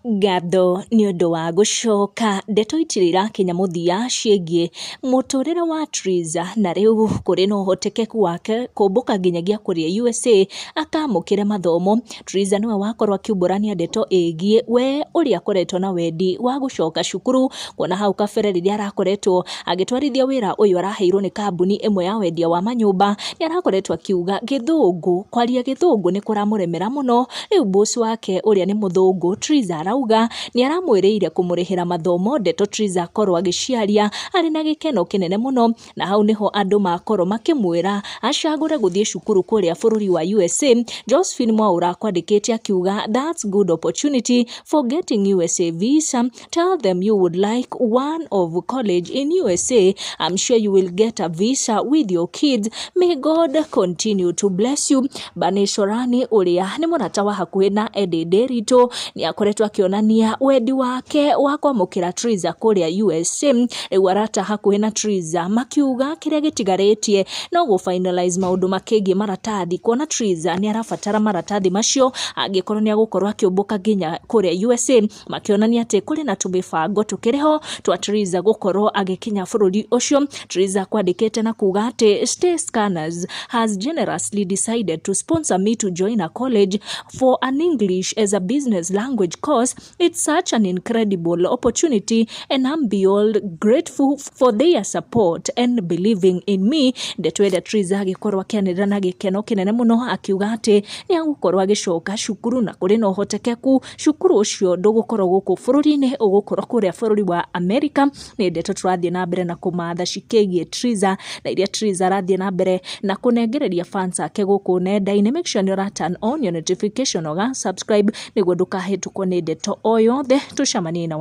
Ngatho nĩ ũndũ wa gũcoka, ndeto itirĩ irakinya mũthia ciĩgiĩ mũtũrĩre wa Triza, na rĩu kũrĩ na ũhotekeku wake kũmbũka nginyagia kũrĩa USA akamũkĩre mathomo. Triza nĩwe wakorwo akiumbũrania ndeto ĩgiĩ we ũrĩa akoretwo na wendi wa gũcoka cukuru, kuona hau kabere rĩrĩa arakoretwo agĩtwarithia wĩra ũyũ araheirwo nĩ kambuni ĩmwe ya wendia wa manyũmba, nĩ arakoretwo akiuga gĩthũngũ, kwaria gĩthũngũ nĩ kũramũremera mũno. Rĩu boss wake ũrĩa nĩ mũthũngũ, Triza arauga nĩ aramwĩrĩire kũmũrĩhĩra mathomo, ndeto Triza akorwo agĩciaria arĩ na gĩkeno kĩnene mũno, na hau nĩho andũ makorwo makĩmwĩra acagũre gũthiĩ cukuru kũrĩa bũrũri wa USA. Josephine Mwaũra akwandĩkĩte akiuga, "That's good opportunity for getting USA visa. Tell them you would like one of college in USA. I'm sure you will get a visa with your kids. May God continue to bless you." Bani Sorani ũrĩa nĩ mũrata wa hakuhĩ na Eddie Nderitu nĩ akoretwo akĩonania wendi wake wa kwamũkĩra Triza kũrĩa USA. Rĩu arata hakuhĩ na Triza makiuga kĩrĩa gĩtigarĩtie no gũ finalize maũndũ makĩgiĩ maratathi, kuona Triza nĩ arabatara maratathi macio angĩkorwo nĩ agũkorwo akĩũmbũka nginya kũrĩa USA, makĩonania atĩ kũrĩ na tũmĩbango tũkĩrĩ ho twa Triza gũkorwo agĩkinya bũrũri ũcio. Triza kwandĩkĩte na kuga atĩ, "Stay Scanners has generously decided to sponsor me to join a college for an English as a business language course. It's such an incredible opportunity and I'm beyond grateful for their support and believing in me." Ndeto ĩrĩa Triza agĩkorwo akĩanĩrĩra na gĩkeno kĩnene mũno akiuga atĩ nĩ agũkorwo agĩcoka cukuru, na kũrĩ na ũhotekeku cukuru ũcio ndũgũkorwo gũkũ bũrũri-inĩ, ũgũkorwo kũrĩa bũrũri wa Amerika. Nĩ ndeto tũrathiĩ na mbere na kũmatha cikĩgiĩ Triza na iria Triza arathiĩ na mbere na kũnengereria fans ake gũkũ nenda-inĩ. Make sure nĩ ũra turn on your notification, ũga subscribe nĩguo ndũkahĩtũkwo nĩ ndeto o yothe. Tũcemanie na